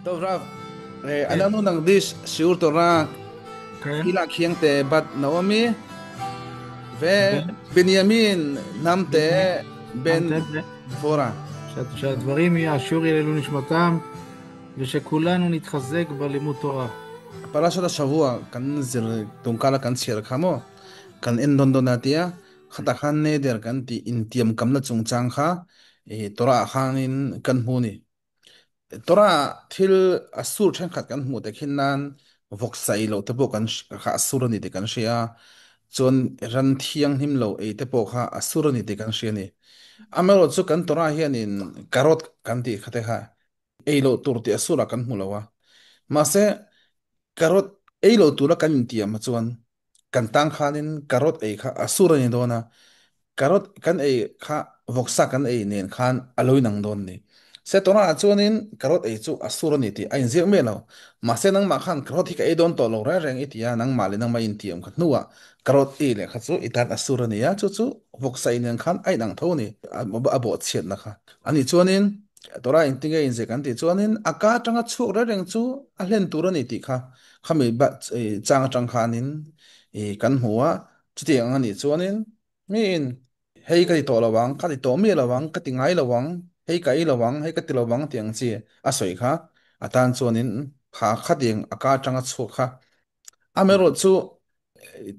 טוב רב, אנחנו נקדיש שיעור תורה כן, הילה Khiangte bat Naomi ו- ובנימין Hnamte בן דבורה. שהדברים יעשור יללו נשמתם ושכולנו נתחזק בלימוד תורה. Parashat השבוע kan zir tungkala kan chhiar kha maw kan en dawn dawn a tia khata khan neder kan tih intiam kamna chungchang kha Torah ah khanin kan hmu a ni. Torah thil a sur thenkhat kan hmuh te khin nan vawk sai loh te pawh kan kha a sur a ni tih kan hria a, chuan ran thianghlim lo ei te pawh kha a sur a ni tih kan hria a ni. Amaherawhchu chu kan Torah hianin carrot kan tih kha te kha ei loh tur tih a surah kan hmu lo a, mahse carrot ei loh tura kan intiam ah chuan kan tang khanin carrot ei kha a sur a ni dawn a, carrot kan ei kha vawksa kan ei nen khan a lo inang dawn a ni. Se tunah chuanin carrot ei chu a sur a ni tih a inziak miah lo. Mahse nangmah khan carrot hi ka ei dawn tawh lo reng reng i ti a, nangmah leh nangmah i intiam kha hnuah carrot ei leh kha chu i tan a sur a ni a, chu chu vawksa ei nen khan a inang tho a ni, a bawhchhiatna kha. A nih chuanin Torah engtinge inziak an tih chuanin a ka atanga chhuak reng reng chu a hlen tur a ni tih kha Khami chang atang khanin kan hmu a, chutiang ang a nih chuanin miin hei ka ti tawh lo ang, ka ti tawh miah lo ang, ka ti ngai lo ang, hei ka ei lo ang, hei ka ti lo ang tih ang chi a sawi kha a tan chuanin kha khatiang a ka atanga chhuak kha. Amaherawhchu chu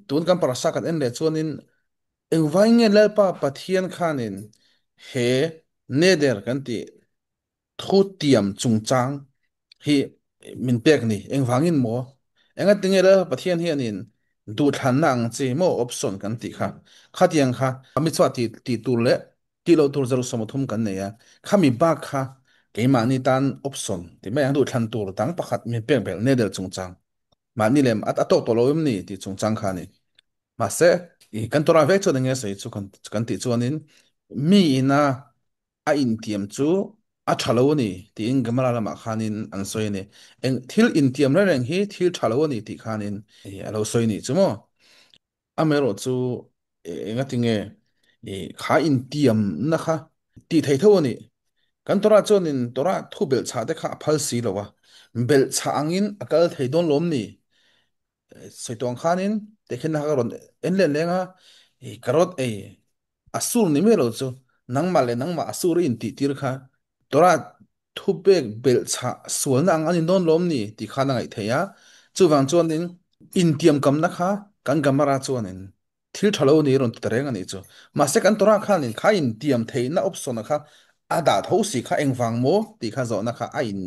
tun kan parasa kan en leh chuanin engvai nge Lalpa Pathian khanin he neder kan tih Thu tiam chungchang hi min pek ni. Engvangin maw? Engatinge la Pathian hianin duhthlanna ang chi maw option kan tih kha. Khatiang kha mi chhuah ti ti tur leh tih loh tur zaru sawmthum kan nei a. Khami bak kha keimahni tan option ti mai ang duhthlan tur dang pakhat min pek belh ne del chungchang. Mahni lem a tawk tawh lo em ni tih chungchang kha a ni. Mahse, kan Torah vek chuan enge sawi chu kan tih chuanin mi ina a intiam chu a tha lo a ni tiin Gemara lamah khanin an sawi a ni. Eng thil intiam reng reng hi thil tha lo a ni tih khanin a lo sawi a nih chu maw. Amaherawh chu engatinge kha intiamna kha tih theih tho a nih. Kan Torah chuanin Torah thu belhchhah te kha a phal si lo a, belhchhah angin a kal thei dawn lawm ni. Sawi tawh ang khanin tehkhinna kha ka rawn en leh leng a, carrot ei A sur ni mai lo chu nangmah leh nangmah a sur i intih tir kha Torah thupek belhchhah sualna ang a ni dawn lawm ni tih khan a ngaih theih a. Chuvang chuanin intiamkamna kha kan Gemara chuanin thil tha lo ni rawn ti ta reng a nih chu. Mahse kan Torah khanin kha intiam theihna option-a kha a dah tho si kha engvang maw tih kha zawhna kha a in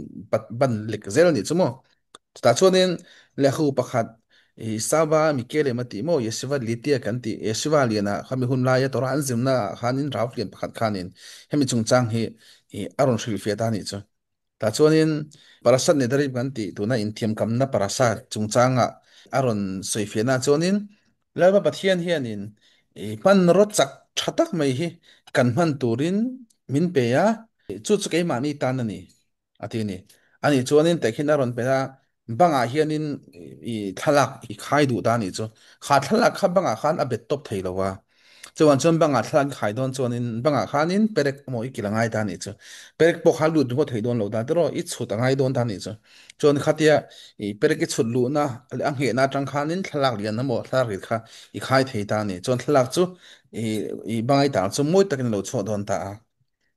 ban lek zel a nih chu maw. Chutah chuanin lehkhabu pakhat i Saba Mikelem a tih maw Yeshiva Litia kan tih Yeshiva liana khami hun laia Torah an zirna ah khanin Rav lian pakhat khanin hemi chungchang hi i a rawn hrilhfiah ta a nih chu. Tah chuanin Parashat Nedarim kan tih tuna inthiamkamna Parashat chungchanga a rawn sawifiahna chuanin Lalpa Pathian hianin i hmanraw chak tha tak mai hi kan hman turin min pe a, chu chu keimahni tan a ni. A ti a ni. Ani chuanin tehkhin a rawn pe a, bangah hianin i thlalak i khai duh ta a nih chu. Kha thlalak kha bangah khan a bet tawp thei lo a. Chuan chuan bangah thlalak i khai dawn chuanin bangah khanin perek emaw i kil a ngai ta a nih chu. Perek pawh kha lut ringawt thei dawn lo ta tiraw, i chhut a ngai dawn ta a nih chu. Chuan khatia i perek i chhut luhna leh a nghehna atang khanin thlalak lian emaw thlalak rit kha i khai thei ta a ni. Chuan thlalak chu i i bangai tang chu mawi takin a lo chhuah dawn ta a.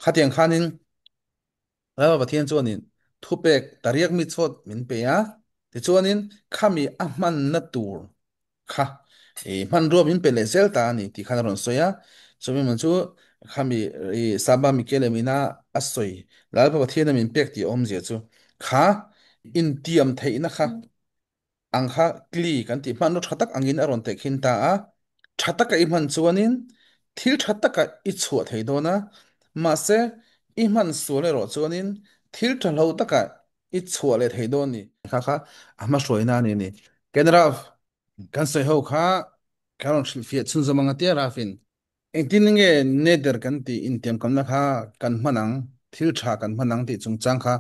Khatiang khanin Lalpa Pathian chuanin thupek tariak mi chawt min pe a, tichuanin khami a hmanna tur kha i hmanrua min pe leh zel ta a ni tih khan a rawn sawi a. Chumi man chu khami i Saba Mikelem ina a sawi Lalpa Pathiana min pek tih awmzia chu kha intiam theihna kha ang kha kli kan tih hmanraw tha tak angin a rawn tehkhin ta a, tha taka i hman chuanin thil tha taka i chhuah thei dawn a, mahse i hman sual erawh chuanin thil tha hlo taka i chhuah leh thei dawn ni. Kha kha a hmahruaina a ni a ni. Ken Ralph, kan sawi ho kha ka rawn hrilhfiah chhunzawm ang a tia Ralph-in. Engtin nge Neder kan tih intiamkamna kha kan hman ang, thil tha kan hman ang tih chungchang kha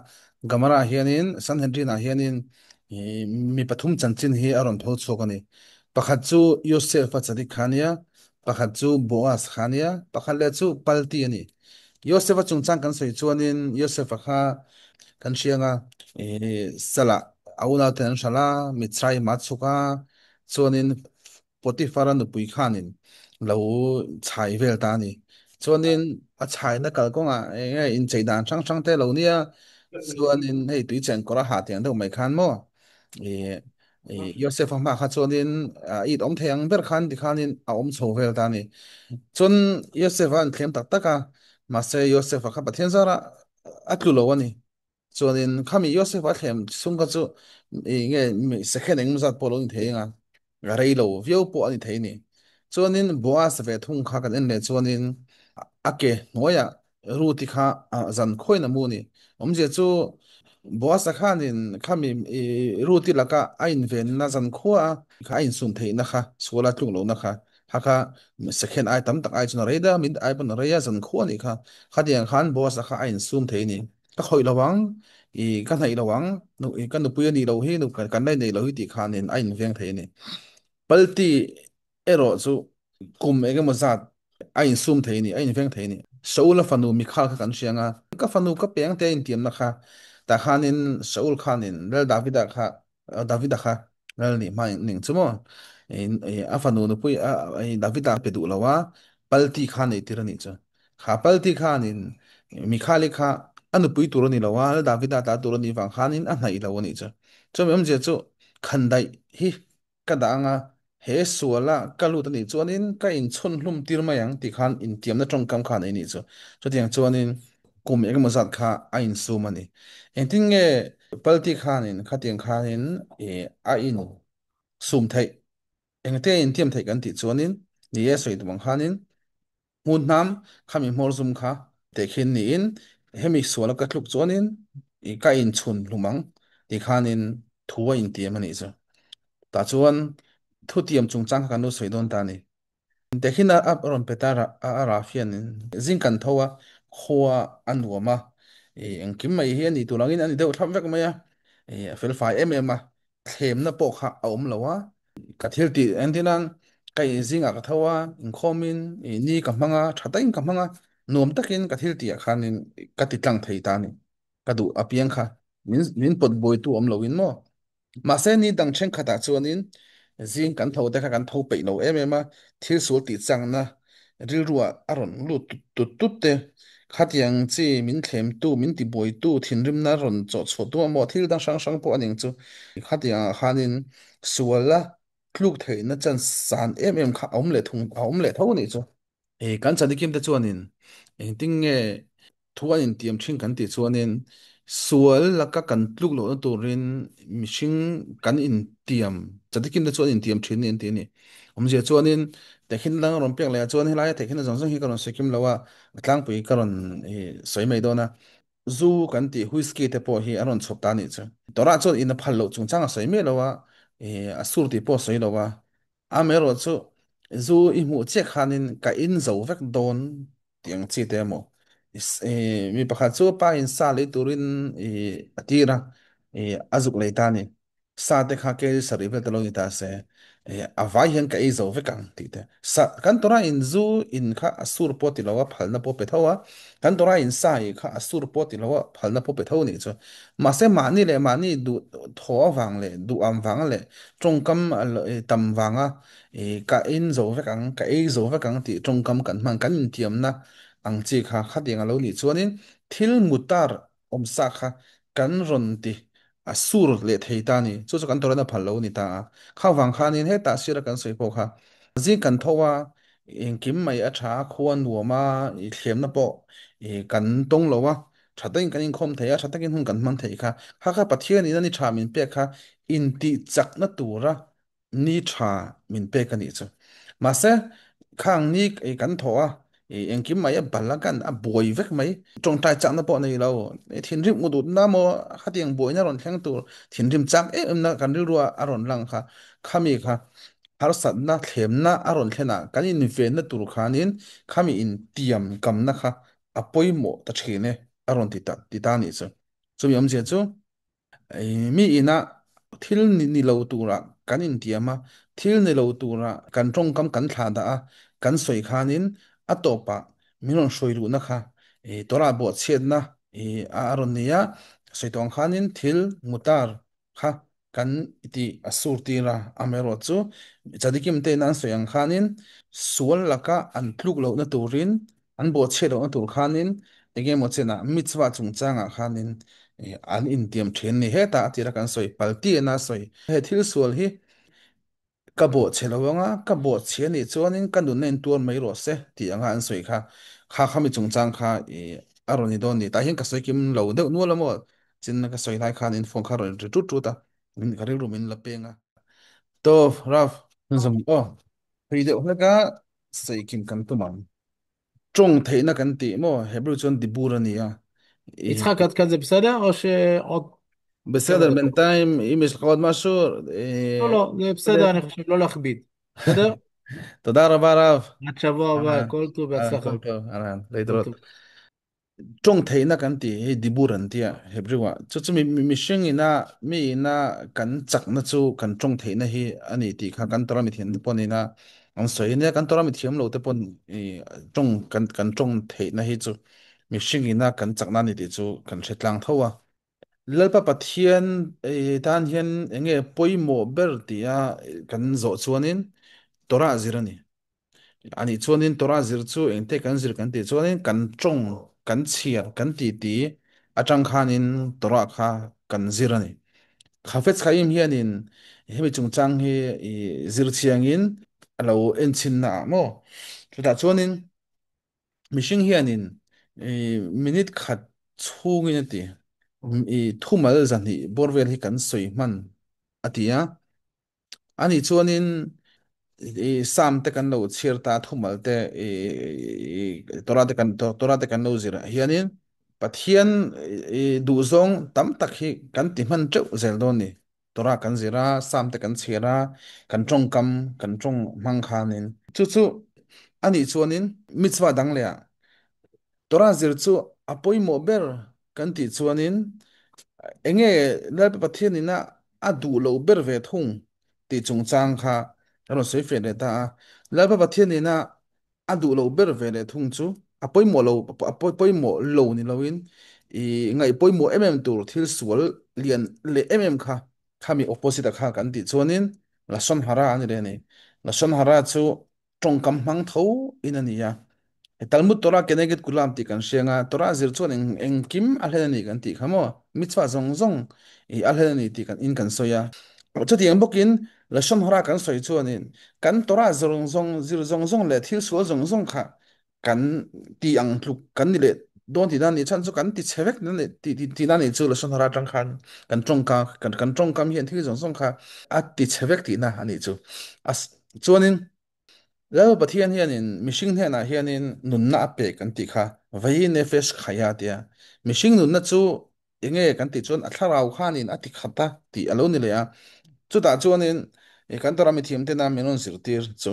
Gemara ah hianin, Sanhedrin ah hianin mi pathum chanchin hi a rawn tho chhuak a ni. Pakhat chu Yosef-a Tzadik kha a nia, pakhat chu Boaz kha a nia, pakhat leh chu Palti a ni. Yosef-a chungchang kan sawi chuanin Yosef-a kha kan hriang a. Sala a unauten an hralh a, Mitzrayim a chhuk a, chuanin Potiphar-a nupui khanin lo chhai vel ta a ni. Chuanin a chhaina kalkawngah eng nge inchei dan hrang hrang te lo nia, chuanin hei tui chen kawr a ha tiang deuh mai khan maw Joseph-a hma kha chuanin a it awm thei ang ber khan tikhanin a awm chho vel ta a ni. Chuan Joseph-a an thlem tak tak a, mahse Joseph-a kha Pathian zarah a tlu lo a ni. Chuanin khami Joseph-a thlem chhung kha chu nge second engemaw zat pawh lo ni thei anga rei lo viau pawh a ni thei a ni. Chuanin Boaz ve thung kha kan en leh chuanin a ke hnuaiah Ruth-i kha zan khawiin a mu a ni. Awmzia chu Boaz-a khanin khami Ruth-i laka a invenna zan khua kha a insum theihna kha suala tluk lohna kha kha kha second ai tam tak ai chuan a rei da, min ai pawn a rei a zan khua a nih kha. Khatiang khan Boaz-a kha a insum thei a ni. Ka khawih lo ang, i ka hnaih lo ang, ka nupui a nih loh hi, kan la inneih loh hi tih khanin a inveng thei a ni. Palti erawh chu kum eng emaw zat a insum thei a ni, a inveng thei a ni. Saul-a fanu Mikhal kha kan hria ang a, ka fanu ka peng te a intiamna kha tah khanin Saul khanin Lal Davida kha Davida kha Lal nih hma ning chu maw a fanu nupui Davida pe duh lo a, Palti kha neih tir a nih chu. Kha Palti khanin Mikhali kha a nupui tur a ni lo a, Lal Davida ta tur a nih vang khanin a hnaih lo a nih chu. Chumi awmzia chu khandaih hi ka dah ang a, he suala ka lut a nih chuanin ka inchhawn hlum tir mai ang tih khan intiamna tawngkam khan ei nih chu. Chutiang chuanin kum engemaw zat kha a insum a ni. Engtin nge Palti khanin khatiang khanin a insum theih? Engte a intiam theih kan tih chuanin ni e sawi tum ang khanin Hmun hnam khami hmawr zum kha tehkhin niin hemi suala ka tluk chuanin i ka inchhun hlum ang ti khanin thu a intiam a nih chu. Tah chuan thutiam chungchang kha kan lo sawi dawn ta a ni. Tehkhin a rawn pe ta a Rafianin zing kan tho a, khua a nuam a, i engkim mai hi a nih tur angin a ni deuh thlap vek mai a, i a felfai em em a, thlemna pawh kha a awm lo a. Ka thil tih entir nan ka inzingah ka tho a, inkhawmin ni ka hmang a, tha takin ka hmang a, nuam takin ka thil tihah khanin ka ti tlang thei ta a ni. Ka duh apiang kha min min pawt buaitu awm loin maw. Mahse ni dang thenkhatah chuanin zing kan tho te kha kan tho peih lo em em a, thil sual tih changna rilruah a rawn lut tut tut tut te, khatiang chi min thlemtu, min tibuaitu, thinrimna rawn chawhchhuahtu a maw thil dang hrang hrang pawh a ning chu. Khatiangah khanin suala tluk theihna chan san em em kha a awm leh thung a awm leh tho a nih chu. Kan chanikim te chuanin engtin nge Thu an intiam thin kan tih chuanin sual laka kan tluk lohna turin mihring kan intiam, chatikin te chu an intiam thin ni an ti a ni. Awmzia chuanin tehkhin dang a rawn pek leh ah chuan helaia tehkhin zawng zawng hi ka rawn sawi kim lo a, a tlangpui ka rawn sawi mai dawn a. Zu kan tih whisky te pawh hi an rawn chhuak ta a nih chu. Torah chuan in a phal loh chungchang a sawi miah lo a, a sur tih pawh a sawi lo a. Amaherawh chu zu i hmuh chiah khanin ka in zo vek dawn tih ang chi te emaw mi pakhat chu pa in sa lei turin i a tir a i a zuk lei ta a ni sa te kha kg sarih vel te lo ni ta se a vai hian ka ei zo vek ang tih te sa kan tura in zu in kha a sur pawh ti lo a phalna pawh pe tho a kan tura in sa i kha a sur pawh ti lo a phalna pawh pe tho a nih chu mahse mahni leh mahni duh thaw avang leh duh am vang leh tawngkam tam vanga ka in zo vek ang, ka ei zo vek ang tih tawngkam kan hman kan intiamna ang chi kha khatiang a lo nih chuanin thil mutar awm sa kha kan rawn ti a sur leh thei ta a ni. Chu chu kan tawrhna phal lo a ni ta a. Kha vang khanin hetah sira kan sawi pawh kha zing kan tho a, engkim mai a tha a, khua nuam a, i thlemna pawh kan tawng lo a, tha takin kan inkhawm thei a, tha takin hun kan hmang thei kha. Kha kha Pathianin a ni tha min pek kha intihchakna tura ni tha min pek a nih chu. Mahse, khang ni kan thawh a, engkim mai a bal a kan a buai vek mai. Tawngtai chakna pawh nei lo, thinrim ngut utna maw khatiang buaina rawn thleng tur thinrim chak em em na kan rilrua a rawn lang kha, khami kha harsatna thlemna a rawn thlen a, kan invenna tur khanin khami intiam kamna kha a pawimawh ta thin e a rawn ti ta ti ta a nih chu. Chumi awmzia chu Mi ina thil ni lo tura kan intiam a, thil ni lo tura kan tawngkam kan thlah dah a, kan sawi khanin a tawpah min rawn hruai luhna kha Torah bawhchhiatna a rawn nei a. Sawi tawh ang khanin thil mutar kha kan ti a sur tir a, amaherawhchu Tzaddikim tein an sawi ang khanin sual laka an tluk lohna turin, an bawhchhiat lohna tur khanin eng emaw chenah mitzvah chungchangah khanin an intiam thin a ni. Hetah a tira kan sawi paltian a sawi he thil sual hi Ka bawhchhe lo anga, ka bawhchhe anih chuanin ka nunna in tuar mai rawh se tih anga an sawi kha, kha khami chungchang kha i a rawn ni dawn ni. Tah hian ka sawi kim lo deuh nual a maw? Chin ka sawi lai khan in phone kha rawn ri tut tut a, min ka rilru min la peng a. Tawp, Ralph, zawm aw. Thui deuh hlek a, sawi kim kan tum ang. Tawng theihna kan tih maw? Hebrew chuan dibur a ni a. I יצחק, עד כאן זה בסדר או שעוד כמה בסדר, דקות? בינתיים אם יש לך עוד משהו, לא, לא, זה בסדר, אני חושב לא להכביד. בסדר? תודה רבה רב. עד שבוע הבא, אהלן, כל טוב, אהלן, בהצלחה. כל טוב, אהלן, כל להתראות. טוב. Tawng theihna kan tih hi dibur an tia Hebrew ah chu chu mi mihring ina mi ina kan chakna chu kan tawng theihna hi a ni tih kha kan Torah mithiam te pawn ina an sawi ania kan Torah mithiam lo te pawn i tawng kan kan tawng theihna hi chu mihring ina kan chakna a ni tih chu kan hre tlang tho a. Lalpa Pathian tan hian enge pawimawh ber tia kan zawh chuanin Torah zir a ni. Anih chuanin Torah zir chu engte kan zir kan tih chuanin kan tawng, kan chhiar, kan titi atang khanin Torah kha kan zir a ni. Hafetz Chaim hianin hemi chungchang hi i zir chiangin a lo enchinna ah maw? Chutah chuanin mihring hianin i minute khat chhungin a ti i thumal zahnih bawr vel hi kan sawi hman a ti a. Ani chuanin i Sam te kan lo chhiar ta thumal te i Torah te kan Torah te kan lo zir ah hianin Pathian i duhzawng tam tak hi kan ti hman teuh zel dawn ni. Torah kan zir a, Sam te kan chhiar a, kan tawngkam kan tawng hmang khanin chu chu anih chuanin mitzvah dang leh ah Torah zir chu a pawimawh ber kan tih chuanin enge Lalpa Pathian ina a duh lo ber ve thung tih chungchang kha a rawn sawi fe leh ta a. Lalpa Pathian ina a duh lo ber ve leh thung chu a pawimawh lo a pawimawh lo ni loin i ngaih pawimawh em em tur thil sual lian leh em em kha khami opposite a kha kan tih chuanin Lashon Hara a ni leh a ni. Lashon Hara chu tawngkam hmang tho in a ni a. Talmud Torah Keneged Kulam tih kan hriang a, Torah zir chuan eng engkim a hlen a ni kan tih kha maw? Mitzvah zawng zawng i a hlen a ni tih kan in kan sawi a. Chutiang bawkin Lashon Hara kan sawi chuanin kan Torah zawng zawng zir zawng zawng leh thil sual zawng zawng kha kan ti ang tluk kan ni leh dawn tihna a nih chhan chu kan ti chhe vek tihna a nih chu Lashon Hara atang khan kan tawngka kan kan tawngkam hian thil zawng zawng kha a ti chhe vek tihna a nih chu. A chuanin Lal Pathian hianin mihring hnenah hianin nunna a pek kan tih kha Vayi Nefesh Chaya tia mihring nunna chu enge kan tih chuan a thlarau khanin a ti khat a tih a lo ni leh a. Chutah chuanin kan Torah mithiam tena min rawn zirtir chu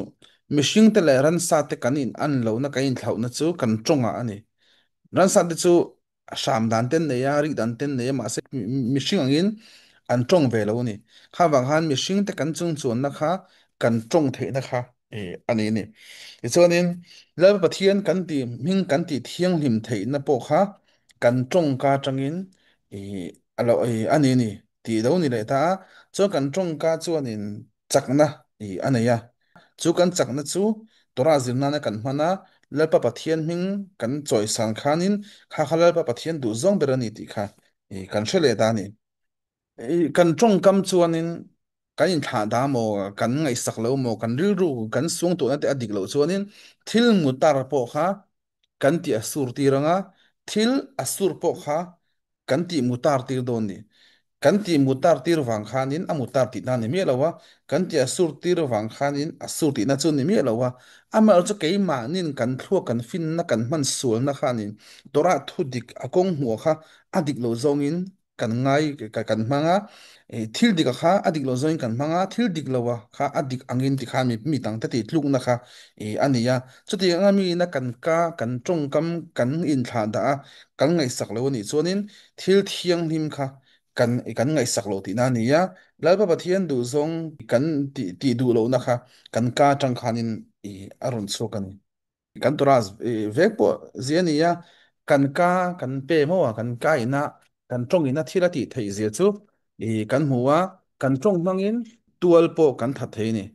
mihring te leh ransa te kan in an lohna kan inthlauhna chu kan tawngah a ni. Ransa te chu a hram dan ten nei a, rik dan ten nei a, mahse mihring angin an tawng ve lo a ni. Kha vang khan mihring te kan chung chuanna kha kan tawng theihna kha a ni a ni. Tichuanin Lal Pathian kan tih hming kan tih thianghlim theihna pawh kha kan tawngka atangin a lo a ni a ni tih lo ni leh ta a. Chuan kan tawngka chuanin chakna a nei a. Chu kan chakna chu Torah zir nana kan hman a, Lalpa Pathian hming kan chawisan khanin kha kha Lalpa Pathian duh zawng ber a ni tih kha kan hre leh ta a ni. Kan tawngkam chuanin kan inthlah dah maw, kan ngaihsak lo maw, kan rilru kan suang tuhna te a dik loh chuanin thil mutar pawh kha kan tih a sur tir ang a, thil a sur pawh kha kan tih mutar tir dawn ni. Kan tih mutar tir vang khanin a mutar tihna ni miah lo a, kan tih a sur tir vang khanin a sur tihna chu ni miah lo a. Amaherawhchu chu keimahnin kan thluak kan finna kan hman sualna khanin Torah thu dik a kawng hmuh kha a dik lo zawngin kan ngai kan hmang a, thil dik a kha a dik lo zawngin kan hmang a, thil dik lo a kha a dik angin tikhan mi mi dangte tih tlukna kha a ni a. Chutiang anga miin a kan ka kan tawngkam kan inthlah dah a, kan ngaihsak lo a nih chuanin thil thianghlim kha kan kan ngaihsak lo tihna a ni a. Lalpa Pathian duhzawng kan tih tih duh lohna kha kan ka atang khanin a rawn chhuak a ni. Kan Torah vek pawh zia a ni a, kan ka kan pe maw a, kan ka ina Kan tawngin a thil a tih theih zia chu i kan hmu a, kan tawng hmangin tual pawh kan that thei a ni.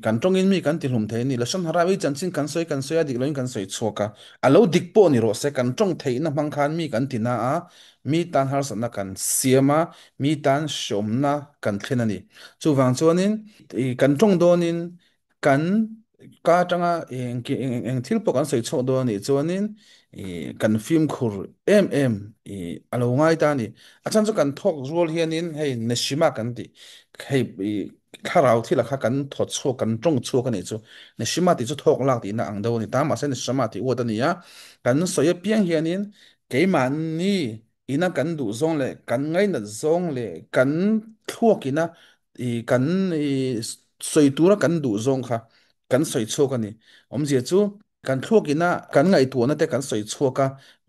Kan tawngin mi kan tihlum thei a ni. Lashon hara mi chanchin kan sawi kan sawi a, dik loin kan sawi chhuak a, a lo dik pawh ni rawh se, kan tawng theihna hmang khan mi kan ti na a, mi tan harsatna kan siam a, mi tan hreawmna kan thlen a ni. Chuvang chuanin i kan tawng dawnin kan ka atanga eng eng thil pawh kan sawi chhuak dawn anih chuanin ih kan fimkhur em em ih a lo ngai ta a ni. A chhan chu kan thawk rual hianin hei Neshima kan tih hei ih thlarau thil ah kha kan thaw chhuak kan tawng chhuak anih chu. Neshima tih chu thawk lak tihna ang deuh a ni ta mahse Neshama tih uat a ni a, kan sawi apiang hianin keimahni ina kan duh zawng leh kan ngainat zawng leh kan thluak ina i kan i sawi tura kan duh zawng kha kan sawi chhuak a ni. Awmzia chu kan thluak ina kan ngaihtuahna te kan sawi chhuak a,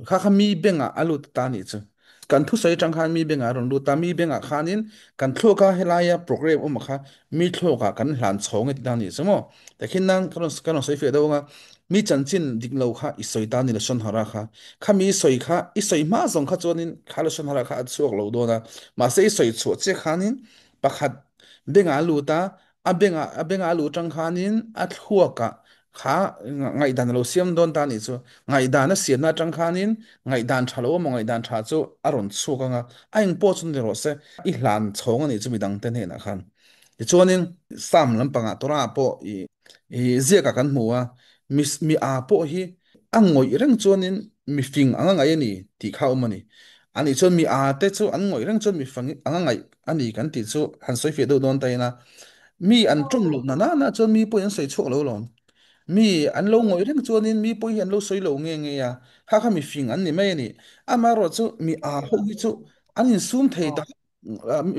kha kha mi bengah a lut ta nih chu. Kan thusawi atang khan mi bengah a rawn lut a, mi bengah khanin kan thluaka helaia program awm kha mi thluakah kan hlan chhawng e ti ta nih chu maw. Takhin nan ka rawn ka rawn sawi fiah deuh anga mi chanchin dik lo kha i sawi ta ni la sawn hara kha. Khami i sawi kha i sawi hma zawng kha chuanin kha la sawn hara kha a chhuak lo dawn a, mahse i sawi chhuah chiah khanin pakhat bengah a lut a, a bengah a bengah a luh atang khanin a thluakah kha ngaihdan a lo siam dawn ta nih chu. Ngaihdan a siamna atang khanin ngaihdan tha lo emaw ngaihdan tha chu a rawn chhuak anga a engpawh chu ni rawh se i hlan chhawng a nih chu midangte hnenah khan. Tichuanin Psalm lampangah Torah pawh i i ziakah kan hmu a, mi mi a pawh hi a ngawih reng chuanin mi fing anga ngaih a ni tih kha a awm a ni. Anih chuan mi a te chu an ngawih reng chuan mi fang anga ngaih a ni kan tih chu han sawi fiah deuh dawn ta ina mi an tawng loh na na na chuan mi pawhin an sawi chhuak lo lawm. Mi an lo ngawih reng chuanin mi pawh hi an lo sawi lo nge nge a, kha kha mi fing an ni mai a ni. Amaherawhchu chu mi a ho hi chu an insum thei ta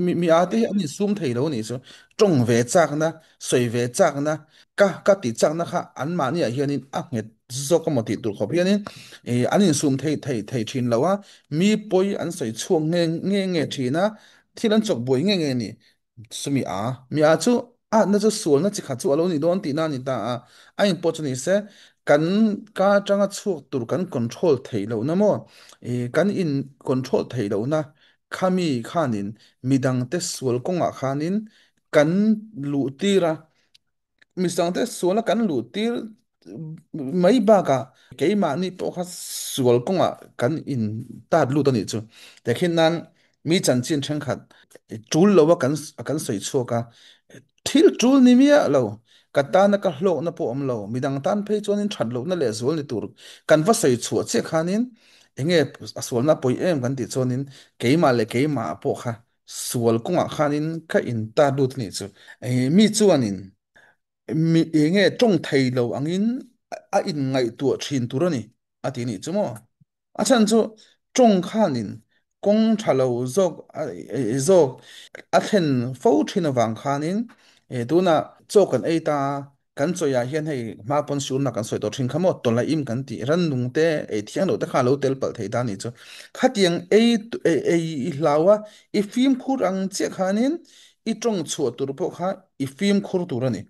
mi mi a te hi an insum thei lo nih chu tawng ve chakna sawi ve chakna ka ka tih chakna kha an mahni ah hianin a nghet zawk emaw tih tur khawp hianin ih an insum thei thei thei thin lo a mi pawi an sawi chhuak nge nge nge thin a thil an chawk buai nge nge ni chu mi a mi a chu a na chu sualna chi khat chu a lo ni dawn tihna a ni ta a a inpawh chu ni se kan ka atanga chhuak tur kan control theih lohna maw ih kan in control theih lohna Khami khanin midangte sual kawngah khanin kan luhtir a, midangte suala kan luhtir mai bakah keimahni pawh kha sual kawngah kan in tat lut a nih chu. Tehkhin nan mi chanchin thenkhat tul loa kan kan sawi chhuak a, thil tul ni miah lo, ka tana ka hlawkna pawh awm lo, midang tan phei chuanin that lohna leh zual ni tur kan va sawi chhuah chiah khanin Enge a sualna pawi em kan tih chuanin keimah leh keimah pawh kha sual kawngah khanin ka in ta lut anih chu. Mi chuanin mi enge tawng thei lo angin a in ngaihtuah thin tur a ni a ti anih chu maw. A chhan chu tawng khanin kawng tha lo zawk zawk a thlen fo thin avang khanin tunah chaw kan ei ta a, Kan chawiah hian hei hma pawn siurna kan sawi tawh thin kha maw tawlaim kan tih rannung te ei thiang loh te kha a lo tel palh thei ta nih chu. Khatiang ei ei i hlau a, i fimkhur ang chiah khanin i tawng chhuah tur pawh kha i fimkhur tur a ni.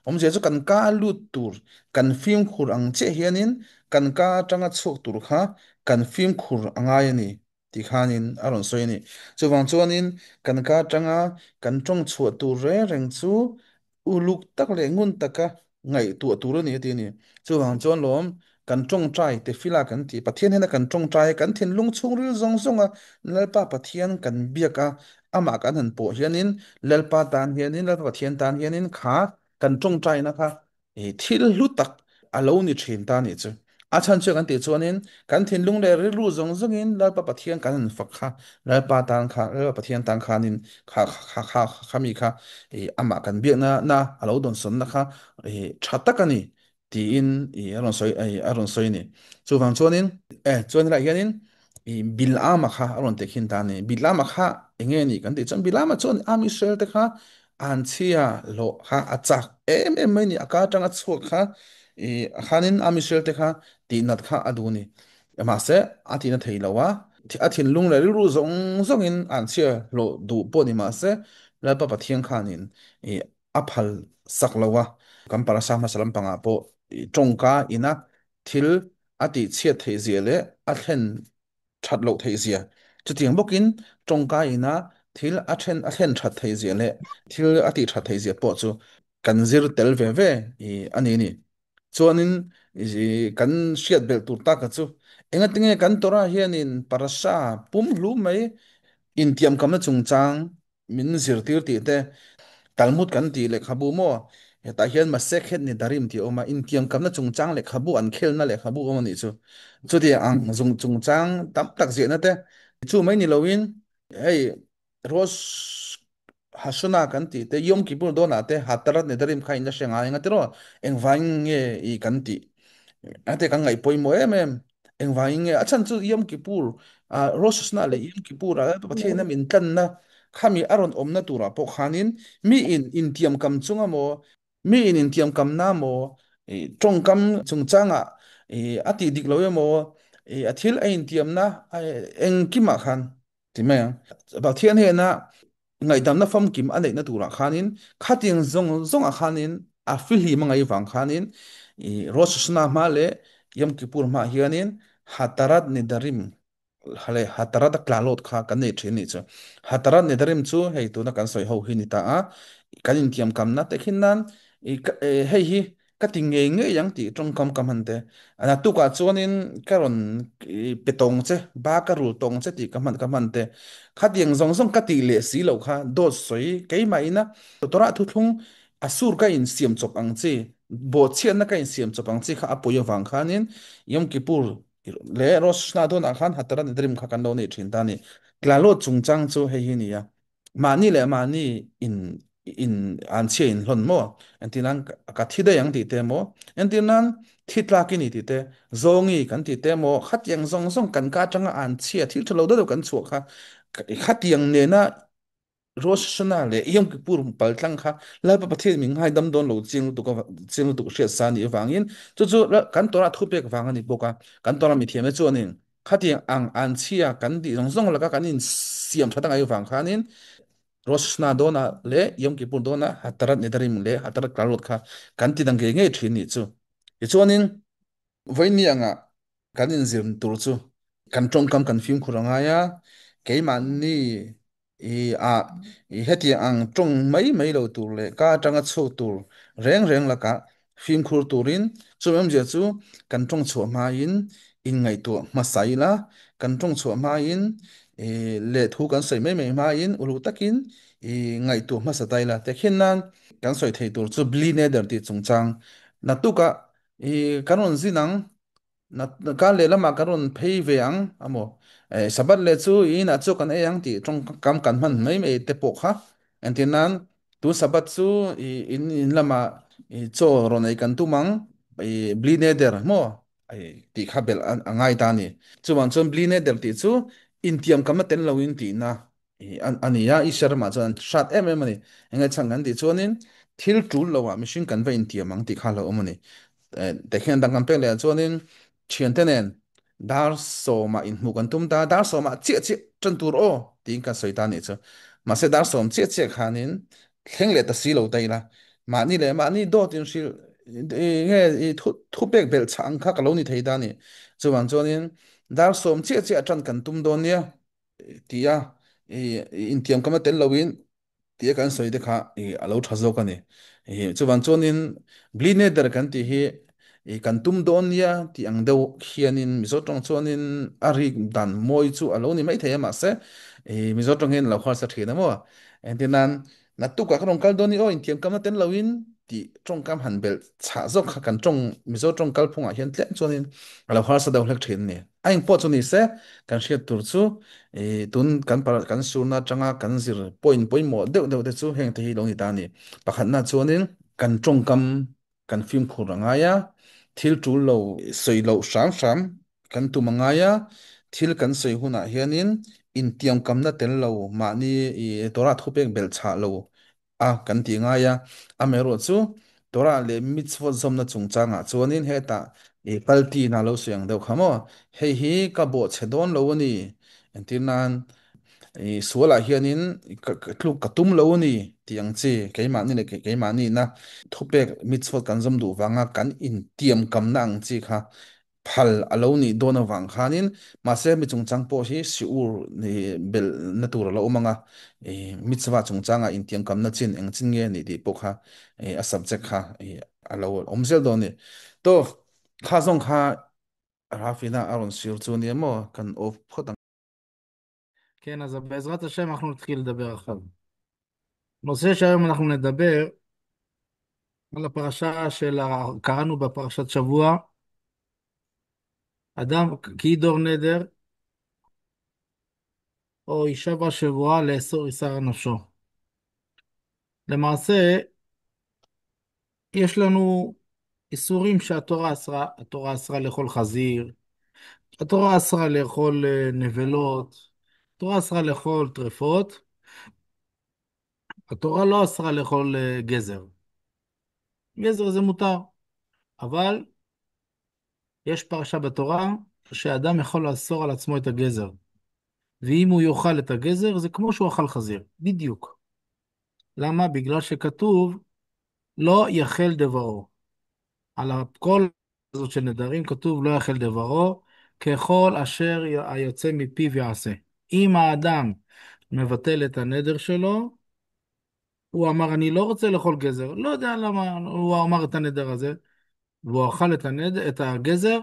Awmzia chu kan ka lut tur kan fimkhur ang chiah hianin kan ka atanga chhuak tur kha kan fimkhur a ngai a ni. Ti khanin a rawn sawi a ni. Chuvang chuanin kan ka atanga kan tawng chhuah tur reng reng chu uluk tak leh ngun taka ngaihtuah tur a ni a ti a ni. Chuvang chuan lawm kan tawngtai tefila kan ti. Pathian hian a kan tawngtai a, kan thinlung chhungril zawng zawnga Lalpa Pathian kan biak a, amah kan han pawh hianin Lalpa tan hianin Lalpa Pathian tan hianin kha kan tawngtaina kha I thil hlu tak a lo ni thin ta nih chu. A chhan chu kan tih chuanin kan thinlung leh rilru zawng zawngin Lalpa Pathian kan han fak kha, Lalpa tan kha, Lalpa Pathian tan khanin kha kha kha khami kha i amah kan biakna na a lo dawnsawnna kha i tha tak a ni tiin i a rawn sawi a rawn sawi a ni. Chuvang chuanin e chuan helaiah hianin i Bilama kha a rawn tehkhin ta a ni. Bilama kha enge a nih kan tih chuan Bilama chuan Am Israel te kha an chhia hlawh kha a chak em em mai ni a ka atanga chhuak kha i khanin Am Israel te kha tihnat kha a duh ni. Mahse a tihna thei lo a, a thinlung leh rilru zawng zawngin an chhia hlawh duh pawh ni mahse Lalpa Pathian khanin i a phal sak lo a. Kan parasa hmasa lampangah pawh i tawngka ina thil a tihchhiat theih zia leh a thlen that loh theih zia Chutiang bawkin tawngka ina thil a then a thlen that theih zia leh thil a tih that theih zia pawh chu kan zir tel ve ve i a ni ni. Chuanin i kan hriat belh tur taka chu engatinge kan Torah hianin parasha pumhlu mai intiamkamna chungchang min zirtir tih te, Talmud kan tih lehkhabu maw? Hetah hian Masekhet Nedarim tih a awm a, intiamkamna chungchang lehkhabu an khelna lehkhabu awm a nih chu. Chutiang ang zung chungchang tam tak ziahna te chu mai ni loin hei Rosh Hashanah kan tih te, Yom Kippur dawnah te Hatarat Nedarim kha in la hre ngai ang a tiraw? Engvangin nge i kan tih? Ate kan ngaih pawimawh em em. Engvangin nge a chhan chu Yom Kippur ah Rosh Hashanah leh Yom Kippur ah Pathian a min tlanna khami a rawn awmna turah pawh khanin mi in intiamkam chunga maw mi in intiamkamna maw i tawngkam chungchangah i a tih dik lo emaw i a thil a intiamna engkimah khan ti mai ang. Pathian hnena ngaihdamna famkim a neihna turah khanin khatiang zawng zawngah khanin a fihlim a ngaih vang khanin i Rosh Hashanah hma leh Yom Kippur hma hianin Hatarat Nedarim leh Hatarat a tlalawt kha kan nei thin nih chu. Hatarat Nedarim chu hei tuna kan sawi ho hi ni ta a, kan intiamkamna te khin nan i hei hi ka ti ngei ngei ang tih tawngkam ka hman te. Naktukah chuanin ka rawn pe tawng che, ba ka rul tawng che tih ka hman ka hman te. Khatiang zawng zawng ka tih leh si loh kha dawt sawi keimah ina Torah thuthlung a sur ka insiam chawp ang chi, bawhchhiatna ka insiam chawp ang chi kha a pawi avang khanin Yom Kippur leh Rosh Hashanah dawnah khan Hatarat Nedarim kha kan lo nei thin ta a ni. Tlalawt chungchang chu hei hi a ni a. Mahni leh mahni in in an chhia in hlawn maw? Entir nan ka thi daih ang tih te maw? Entir nan thi tlak i ni tih te, zawngi kan tih te maw? Khatiang zawng zawng kan ka atanga an chhia thil tha lo deuh deuh kan chhuah kha khatiang nena Rosh Hashanah leh Yom Kippur paltlang kha Lalpa Pathian min ngaidam dawn lo chiang lutuk chiang lutuk hriat sa nih avangin chu chu kan Torah thupek vang a ni bawk a, kan Torah mithiamte chuanin Khatiang ang an chhia kan tih zawng zawng laka kan insiam tha tak avang khanin Rosh Hashanah dawnah leh Yom Kippur dawnah Hatarat Nedarim leh Hatarat Klalot kha kan ti dang ngei ngei thin nih chu. Tichuanin vawiin anga kan inzir tur chu kan tawngkam kan fimkhur a ngai a, keimahni I a i hetiang ang tawng mai mai lo tur leh ka atanga chhuak tur reng reng lakah fimkhur turin chumi awmzia chu kan tawng chhuah hmain inngaihtuah hmasa ila, kan tawng chhuah hmain i leh thu kan sawi mai mai hmain uluk takin i ngaihtuah hmasa ta ila. Tehkhin nan kan sawi thei tur chu Bli Neder tih chungchang naktukah i kan rawn zin ang. Ka lehlamah ka rawn phei ve ang a maw? Sabbath leh chu i inah chu kan ei ang tih tawngkam kan hman mai mai te pawh kha. Entir nan, tun Sabbath chu i in in lamah i chaw rawn ei kan tum ang, i bli neder maw tih kha belh a ngai ta a ni. Chuvang chuan bli neder tih chu intiamkamna tel loin tihna a ni a, Isua ramah chuan an hrat em em a ni. Enge chhan kan tih chuanin thil tul loah mihring kan va intiam ang tih kha a lo awm a ni. Tehkhian dang kan pek leh ah chuanin thiante nen dar sawmah inhmuh kan tum ta, dar sawmah chiah chiah tan tur aw tiin kan sawi ta a nih chu. Mahse dar sawm chiah chiah khanin thleng leh ta si lo ta ila, mahni leh mahni dawt inhrilh nge i thupek belh chhah ang kha ka lo ni thei ta a ni. Chuvang chuanin dar sawm chiah chiah tan kan tum dawn nia. Tia intiam kama tel loin tia kan sawi te kha a lo tha zawk a ni. Chuvan chuanin blineder kan tih hi kan tum dawn nia tih ang deuh hianin Mizo tawng chuanin a rik dan mawi chu a lo ni maithei a mahse Mizo tawng hian a lo harsa thin a maw. Engtin nan Naktukah ka rawn kal dawn i aw inthiam kamna tel loin tih tawngkam han belh chhah zawk kha kan tawng Mizo tawng kalphungah hian tlem chuanin a lo harsa deuh hlek thin a ni. A engpawh chu ni se kan hriat tur chu ih tun kan kan surna atanga kan zir point pawimawh deuh deuh te chu heng te hi lo ni ta a ni. Pakhatna chuanin kan tawngkam kan fimkhur a ngai a, thil tul lo sawi loh hram hram kan tum a ngai a, thil kan sawi hunah hianin intiamkamna tel lo mahni i Torah thupek belh chhah lo a kan ti ngai a, amaherawh chu Torah leh mitzvot zawmna chungchangah chuanin hetah i paltina lo sawi ang deuh kha maw, hei hi ka bawhchhe dawn lo a ni, entir nan I sualah hianin tluk ka tum lo a ni tih ang chi keimahni leh keimahni ina thupek mitzvot kan zawm duh vanga kan intiamkamna ang chi kha Phal a lo nih dawn avang khanin mahse mi chungchang pawh hi siur ni bel na tur a lo awm anga mitzvah chungchanga intiamkamna chin eng chin nge ni tih pawh kha a subject kha a lo awm zel dawn ni. To kha zawng kha Rafina a rawn sir chu nia maw kan off phawt ang. כן, אז בעזרת השם אנחנו נתחיל לדבר עכשיו. נושא שהיום אנחנו נדבר על הפרשה של, קראנו בפרשת שבוע, אדם כי דור נדר, או אישה בשבועה לאסור איסר נפשו. למעשה, יש לנו איסורים שהתורה אסרה, התורה אסרה לאכול חזיר, התורה אסרה לאכול נבלות, התורה אסרה לאכול טרפות, התורה לא אסרה לאכול גזר. גזר זה מותר, אבל יש פרשה בתורה שאדם יכול לאסור על עצמו את הגזר. ואם הוא יאכל את הגזר, זה כמו שהוא אכל חזיר, בדיוק. למה? בגלל שכתוב, לא יחל דברו. על כל הזאת של נדרים כתוב לא יחל דברו, ככל אשר היוצא מפיו יעשה. אם האדם מבטל את הנדר שלו, הוא אמר אני לא רוצה לאכול גזר, לא יודע למה הוא אמר את הנדר הזה, והוא אכל את הגזר,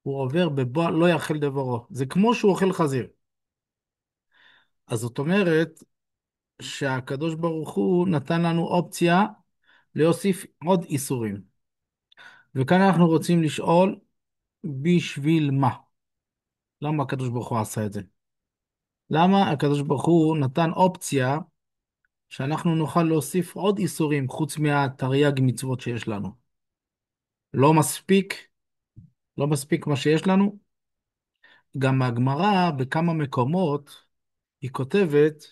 הוא עובר בבוא, לא יאכל דברו. זה כמו שהוא אוכל חזיר. אז זאת אומרת שהקדוש ברוך הוא נתן לנו אופציה להוסיף עוד איסורים. וכאן אנחנו רוצים לשאול בשביל מה? למה הקדוש ברוך הוא עשה את זה? למה הקדוש ברוך הוא נתן אופציה שאנחנו נוכל להוסיף עוד איסורים חוץ מהתרי"ג מצוות שיש לנו? לא מספיק, לא מספיק מה שיש לנו. גם הגמרא בכמה מקומות היא כותבת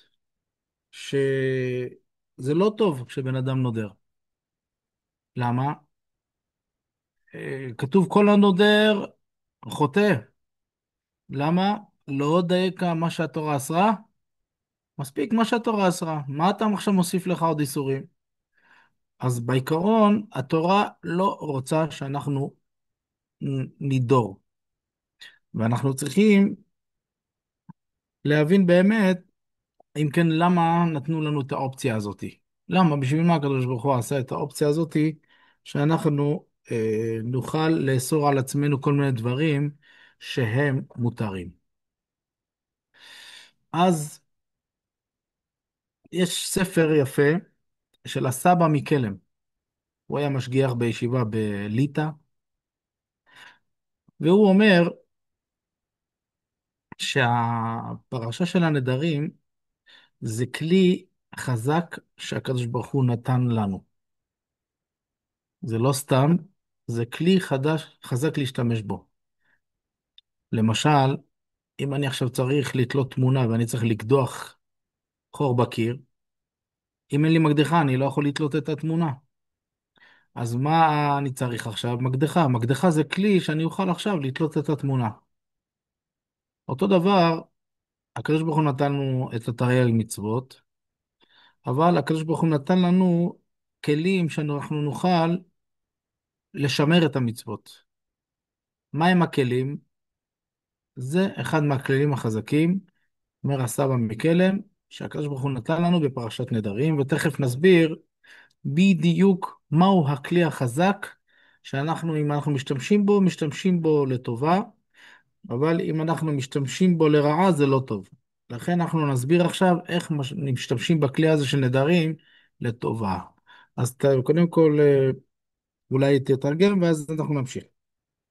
שזה לא טוב כשבן אדם נודר. למה? כתוב כל הנודר חוטא. למה? לא דייקה מה שהתורה אסרה? מספיק מה שהתורה אסרה. מה אתה עכשיו מוסיף לך עוד איסורים? אז בעיקרון התורה לא רוצה שאנחנו נידור. ואנחנו צריכים להבין באמת, אם כן, למה נתנו לנו את האופציה הזאת? למה? בשביל מה הקדוש ברוך הוא עשה את האופציה הזאת, שאנחנו נוכל לאסור על עצמנו כל מיני דברים שהם מותרים. אז יש ספר יפה של הסבא מקלם. הוא היה משגיח בישיבה בליטא, והוא אומר שהפרשה של הנדרים זה כלי חזק שהקדוש ברוך הוא נתן לנו. זה לא סתם, זה כלי חדש, חזק להשתמש בו. למשל, אם אני עכשיו צריך לתלות תמונה ואני צריך לקדוח חור בקיר, אם אין לי מקדחה, אני לא יכול לתלות את התמונה. אז מה אני צריך עכשיו? מקדחה. מקדחה זה כלי שאני אוכל עכשיו לתלות את התמונה. אותו דבר, הקדוש ברוך הוא נתן לנו את התרי"ג מצוות, אבל הקדוש ברוך הוא נתן לנו כלים שאנחנו נוכל לשמר את המצוות. מה הם הכלים? זה אחד מהכלים החזקים, אומר הסבא מקלם, שהקדוש ברוך הוא נתן לנו בפרשת נדרים, ותכף נסביר בדיוק מהו הכלי החזק, שאנחנו, אם אנחנו משתמשים בו, משתמשים בו לטובה, אבל אם אנחנו משתמשים בו לרעה, זה לא טוב. לכן אנחנו נסביר עכשיו איך משתמשים בכלי הזה של נדרים לטובה. אז קודם כל, אולי תתרגם, ואז אנחנו נמשיך.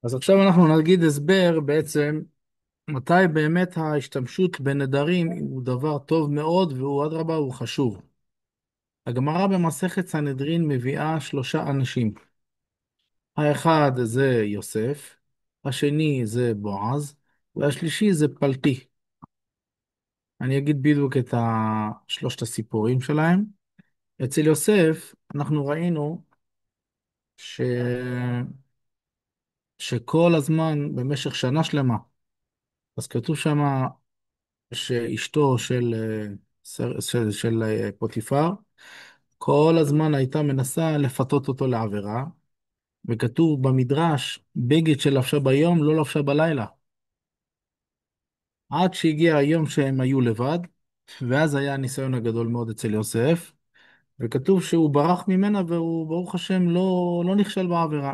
אז עכשיו אנחנו נגיד הסבר בעצם, מתי באמת ההשתמשות בנדרים הוא דבר טוב מאוד, והוא אדרבה, הוא חשוב. הגמרא במסכת סנהדרין מביאה שלושה אנשים. האחד זה יוסף, השני זה בועז, והשלישי זה פלטי. אני אגיד בדיוק את שלושת הסיפורים שלהם. אצל יוסף אנחנו ראינו שכל הזמן במשך שנה שלמה, אז כתוב שמה שאשתו של פוטיפר, כל הזמן הייתה מנסה לפתות אותו לעבירה, וכתוב במדרש, בגד שלבשה ביום לא לבשה בלילה. עד שהגיע היום שהם היו לבד, ואז היה הניסיון הגדול מאוד אצל יוסף, וכתוב שהוא ברח ממנה והוא ברוך השם לא נכשל בעבירה.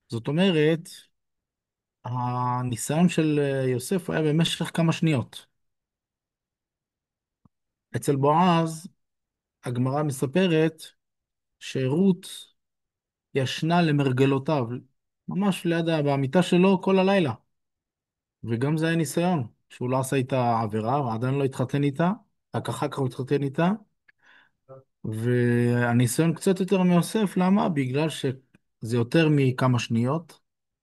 זאת אומרת, הניסיון של יוסף היה במשך כמה שניות. אצל בועז, הגמרא מספרת שרות ישנה למרגלותיו, ממש ליד במיטה שלו כל הלילה. וגם זה היה ניסיון, שהוא לא עשה איתה עבירה, הוא עדיין לא התחתן איתה, רק אחר כך הוא התחתן איתה. והניסיון קצת יותר מיוסף, למה? בגלל שזה יותר מכמה שניות,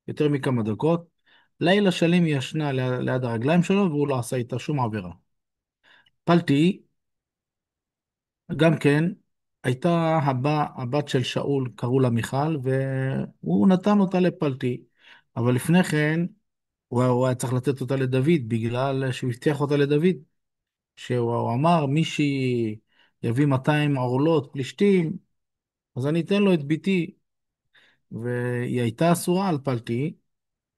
יותר מכמה דקות. לילה שלם היא ישנה ליד הרגליים שלו, והוא לא עשה איתה שום עבירה. פלטי, גם כן, הייתה הבת של שאול, קראו לה מיכל, והוא נתן אותה לפלטי. אבל לפני כן, הוא היה צריך לתת אותה לדוד, בגלל שהוא הבטיח אותה לדוד. שהוא אמר, מי שיביא 200 עורלות פלישתים, אז אני אתן לו את ביתי. והיא הייתה אסורה על פלטי,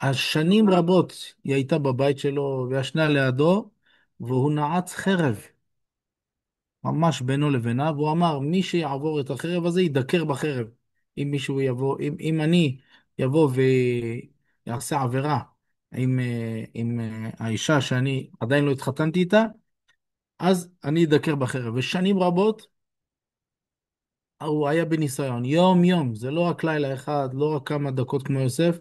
אז שנים רבות היא הייתה בבית שלו וישנה לידו, והוא נעץ חרב, ממש בינו לבינה, והוא אמר, מי שיעבור את החרב הזה ידקר בחרב. אם מישהו יבוא, אם אני יבוא ויעשה עבירה עם האישה שאני עדיין לא התחתנתי איתה, אז אני אדקר בחרב. ושנים רבות הוא היה בניסיון, יום יום, זה לא רק לילה אחד, לא רק כמה דקות כמו יוסף,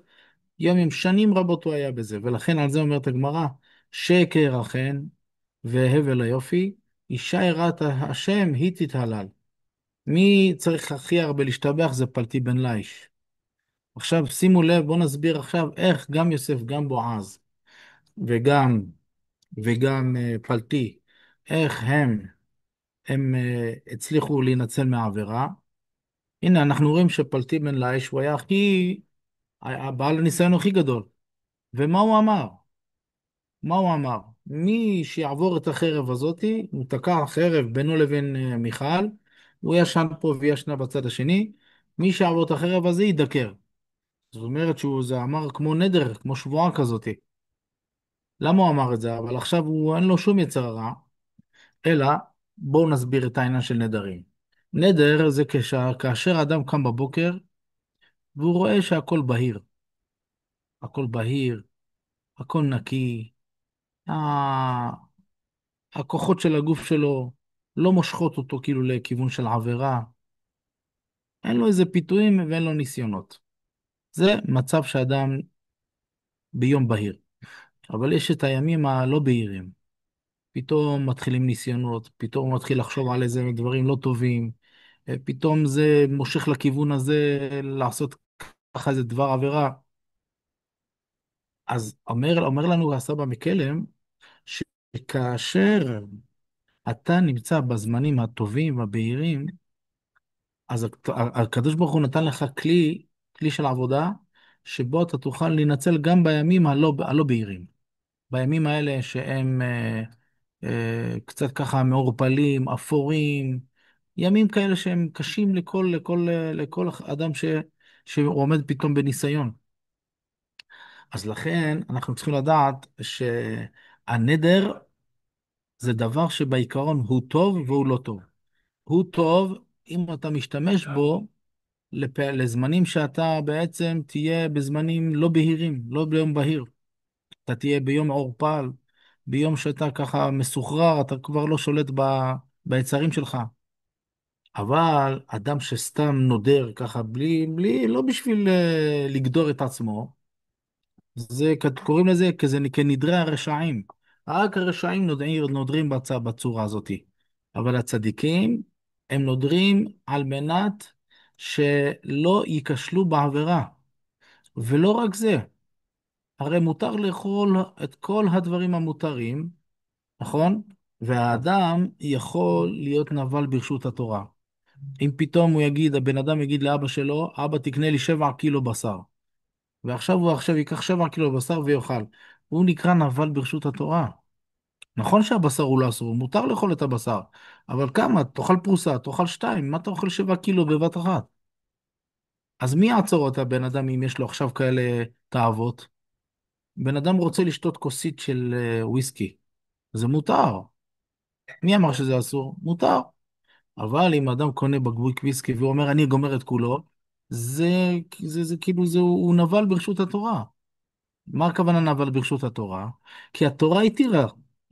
יום יום, שנים רבות הוא היה בזה, ולכן על זה אומרת הגמרא, שקר אכן, והבל היופי, אישה יראת השם, היא תתהלל. מי צריך הכי הרבה להשתבח? זה פלטי בן ליש. עכשיו שימו לב, בואו נסביר עכשיו איך גם יוסף, גם בועז, וגם פלטי, איך הם הצליחו להינצל מהעבירה. הנה, אנחנו רואים שפלטי בן ליש, הוא היה בעל הניסיון הכי גדול. ומה הוא אמר? מה הוא אמר? מי שיעבור את החרב הזאת, הוא תקע חרב בינו לבין מיכל, הוא ישן פה וישנה בצד השני, מי שיעבור את החרב הזה ידקר. זאת אומרת שהוא זה אמר כמו נדר, כמו שבועה כזאת. למה הוא אמר את זה? אבל עכשיו אין לו שום יצר הרע, אלא בואו נסביר את העניין של נדרים. נדר זה כאשר אדם קם בבוקר, והוא רואה שהכל בהיר. הכל בהיר, הכל נקי, הכוחות של הגוף שלו לא מושכות אותו לכיוון של עבירה. אין לו איזה פיתויים ואין לו ניסיונות. זה מצב שאדם ביום בהיר. אבל יש את הימים הלא בהירים. פתאום מתחילים ניסיונות, פתאום הוא מתחיל לחשוב על איזה דברים לא טובים, פתאום זה מושך לכיוון הזה לעשות ככה איזה דבר עבירה. אז אומר לנו הסבא מקלם, שכאשר אתה נמצא בזמנים הטובים והבהירים, אז הקדוש ברוך הוא נתן לך כלי של עבודה, שבו אתה תוכל להינצל גם בימים הלא בהירים. בימים האלה שהם קצת ככה מעורפלים, אפורים, ימים כאלה שהם קשים לכל אדם שעומד פתאום בניסיון. אז לכן אנחנו צריכים לדעת שהנדר זה דבר שבעיקרון הוא טוב והוא לא טוב. הוא טוב אם אתה משתמש בו לזמנים שאתה בעצם תהיה בזמנים לא בהירים, לא ביום בהיר. אתה תהיה ביום עורפל, ביום שאתה ככה מסוחרר, אתה כבר לא שולט ביצרים שלך. אבל אדם שסתם נודר ככה, לא בשביל לגדור את עצמו, קוראים לזה כנדרי הרשעים. רק הרשעים נודרים בצורה הזאת. אבל הצדיקים, הם נודרים על מנת שלא ייכשלו בעבירה. ולא רק זה, הרי מותר לאכול את כל הדברים המותרים, נכון? והאדם יכול להיות נבל ברשות התורה. אם פתאום הבן אדם יגיד לאבא שלו, אבא תקנה לי 7 קילו בשר. ועכשיו הוא ייקח 7 קילו בשר ויאכל. הוא נקרא נבל ברשות התורה. נכון שהבשר הוא לא אסור, מותר לאכול את הבשר, אבל כמה? תאכל פרוסה, תאכל 2, מה אתה אוכל 7 קילו בבת אחת? אז מי יעצור אותה בן אדם אם יש לו עכשיו כאלה תאוות? בן אדם רוצה לשתות כוסית של וויסקי, זה מותר. מי אמר שזה אסור? מותר. אבל אם אדם קונה בקבוק וויסקי והוא אומר אני גומר את כולו, הוא נבל ברשות התורה. מה הכוונה נבל ברשות התורה? כי התורה התירה,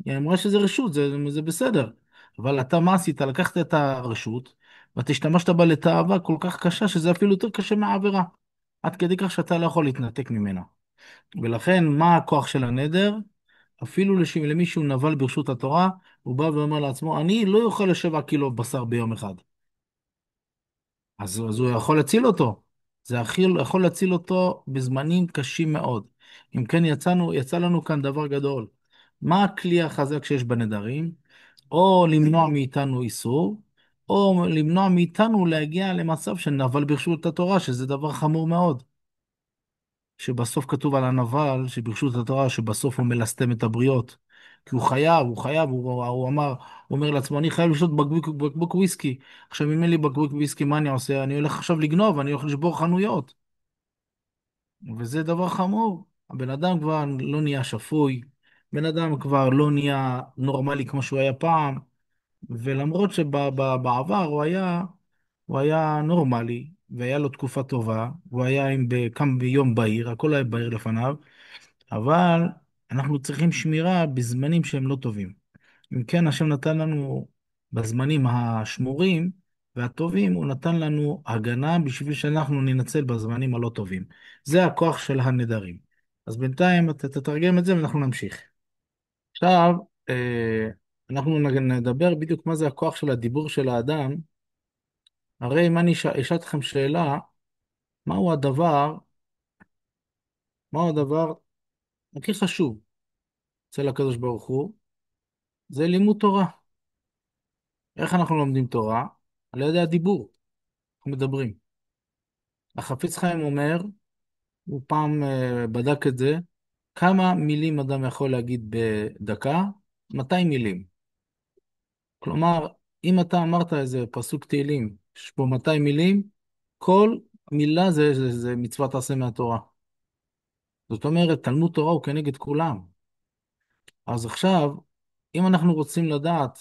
היא אמרה שזה רשות, זה בסדר. אבל אתה מה עשית? לקחת את הרשות, ואתה השתמשת בה לתאווה כל כך קשה, שזה אפילו יותר קשה מהעבירה. עד כדי כך שאתה לא יכול להתנתק ממנה. ולכן, מה הכוח של הנדר? אפילו למי שהוא נבל ברשות התורה, הוא בא ואומר לעצמו, אני לא אוכל ל7 קילו בשר ביום אחד. אז הוא יכול להציל אותו. זה יכול להציל אותו בזמנים קשים מאוד. אם כן, יצא לנו כאן דבר גדול. מה הכלי החזק שיש בנדרים? או למנוע מאיתנו איסור, או למנוע מאיתנו להגיע למצב של נבל ברשות התורה, שזה דבר חמור מאוד. שבסוף כתוב על הנבל, שברשות התורה, שבסוף הוא מלסתם את הבריות. כי הוא חייב, הוא חייב, הוא, הוא אמר, הוא אומר לעצמו, אני חייב לשתות בקבוק וויסקי. עכשיו, אם אין לי בקבוק וויסקי, מה אני עושה? אני הולך עכשיו לגנוב, אני הולך לשבור חנויות. וזה דבר חמור. הבן אדם כבר לא נהיה שפוי, בן אדם כבר לא נהיה נורמלי כמו שהוא היה פעם, ולמרות שבעבר הוא היה נורמלי, והיה לו תקופה טובה, הוא היה קם ביום בהיר, הכל היה בהיר לפניו, אבל אנחנו צריכים שמירה בזמנים שהם לא טובים. אם כן, השם נתן לנו בזמנים השמורים והטובים, הוא נתן לנו הגנה בשביל שאנחנו ננצל בזמנים הלא טובים. זה הכוח של הנדרים. אז בינתיים אתה תתרגם את זה ואנחנו נמשיך. עכשיו, אנחנו נדבר בדיוק מה זה הכוח של הדיבור של האדם. הרי אם אני אשאל אתכם שאלה, מהו הדבר הכי חשוב אצל הקדוש ברוך הוא? זה לימוד תורה. איך אנחנו לומדים תורה? על ידי הדיבור. אנחנו מדברים. החפץ חיים אומר, הוא פעם בדק את זה, כמה מילים אדם יכול להגיד בדקה? 200 מילים. כלומר, אם אתה אמרת איזה פסוק תהילים, יש בו 200 מילים, כל מילה זה מצוות עשה מהתורה. זאת אומרת, תלמוד תורה הוא כנגד כולם. אז עכשיו, אם אנחנו רוצים לדעת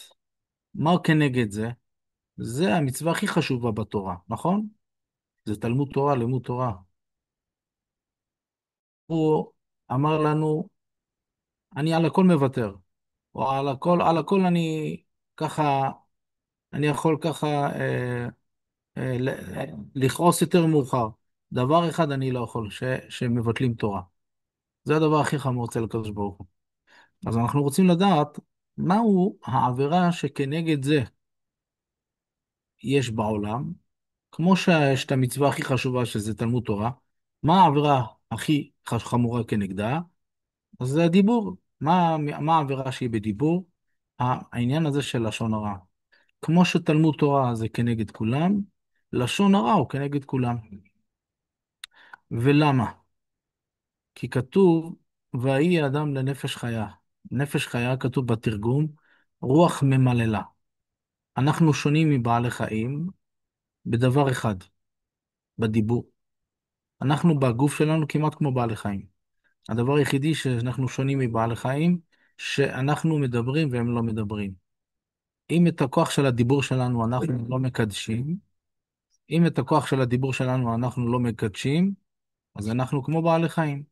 מה כנגד זה, זה המצווה הכי חשובה בתורה, נכון? זה תלמוד תורה, לימוד תורה. הוא אמר לנו, אני על הכל מוותר, או על הכל אני ככה, אני יכול ככה לכעוס יותר מאוחר. דבר אחד אני לא יכול, שמבטלים תורה. זה הדבר הכי חמור אצל הקדוש ברוך הוא. אז אנחנו רוצים לדעת מהו העבירה שכנגד זה יש בעולם, כמו שיש את המצווה הכי חשובה שזה תלמוד תורה, מה העבירה הכי חמורה כנגדה? אז זה הדיבור. מה העבירה שהיא בדיבור? העניין הזה של לשון הרע. כמו שתלמוד תורה זה כנגד כולם, לשון הרע הוא כנגד כולם. ולמה? כי כתוב, ויהי אדם לנפש חיה. נפש חיה כתוב בתרגום, רוח ממללה. אנחנו שונים מבעלי חיים בדבר אחד, בדיבור. אנחנו בגוף שלנו כמעט כמו בעלי חיים. הדבר היחידי שאנחנו שונים מבעלי חיים, שאנחנו מדברים והם לא מדברים. אם את הכוח של הדיבור שלנו אנחנו לא מקדשים, אם את הכוח של הדיבור שלנו אנחנו לא מקדשים, אז אנחנו כמו בעלי חיים.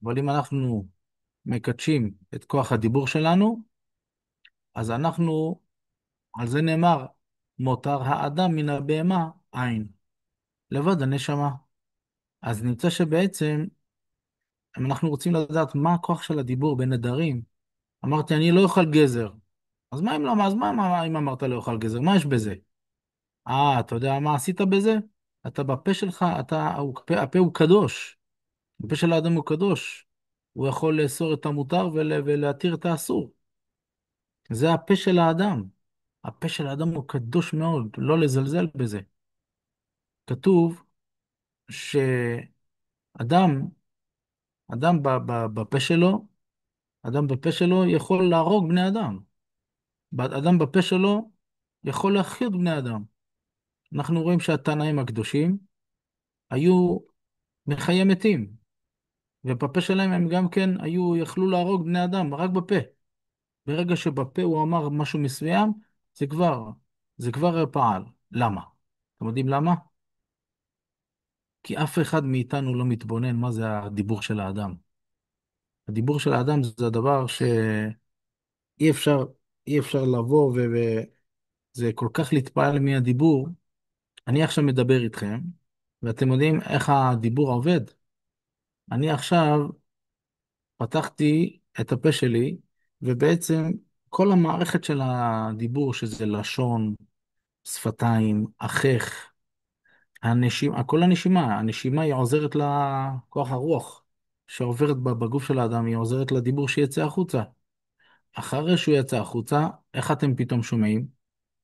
אבל אם אנחנו מקדשים את כוח הדיבור שלנו, אז אנחנו, על זה נאמר, מותר האדם מן הבהמה אין. לבד הנשמה. אז נמצא שבעצם, אם אנחנו רוצים לדעת מה הכוח של הדיבור בנדרים, אמרתי, אני לא אוכל גזר. אז מה אם לא, אז מה, מה, אם אמרת לא אוכל גזר? מה יש בזה? אתה יודע מה עשית בזה? אתה בפה שלך, אתה, הוא, הפה, הפה הוא קדוש. הפה של האדם הוא קדוש. הוא יכול לאסור את המותר ולהתיר את האסור. זה הפה של האדם. הפה של האדם הוא קדוש מאוד, לא לזלזל בזה. כתוב שאדם, אדם בפה שלו, אדם בפה שלו יכול להרוג בני אדם. אדם בפה שלו יכול להחיות בני אדם. אנחנו רואים שהתנאים הקדושים, היו מחיי מתים, ובפה שלהם הם גם כן יכלו להרוג בני אדם, רק בפה. ברגע שבפה הוא אמר משהו מסוים, זה כבר פעל. למה? אתם יודעים למה? כי אף אחד מאיתנו לא מתבונן מה זה הדיבור של האדם. הדיבור של האדם זה הדבר שאי אפשר, אי אפשר לבוא וזה כל כך להתפעל מהדיבור. אני עכשיו מדבר איתכם, ואתם יודעים איך הדיבור עובד. אני עכשיו פתחתי את הפה שלי, ובעצם כל המערכת של הדיבור, שזה לשון, שפתיים, אחך, הנשימה, כל הנשימה, הנשימה היא עוזרת לכוח הרוח שעוברת בגוף של האדם, היא עוזרת לדיבור שיצא החוצה. אחרי שהוא יצא החוצה, איך אתם פתאום שומעים?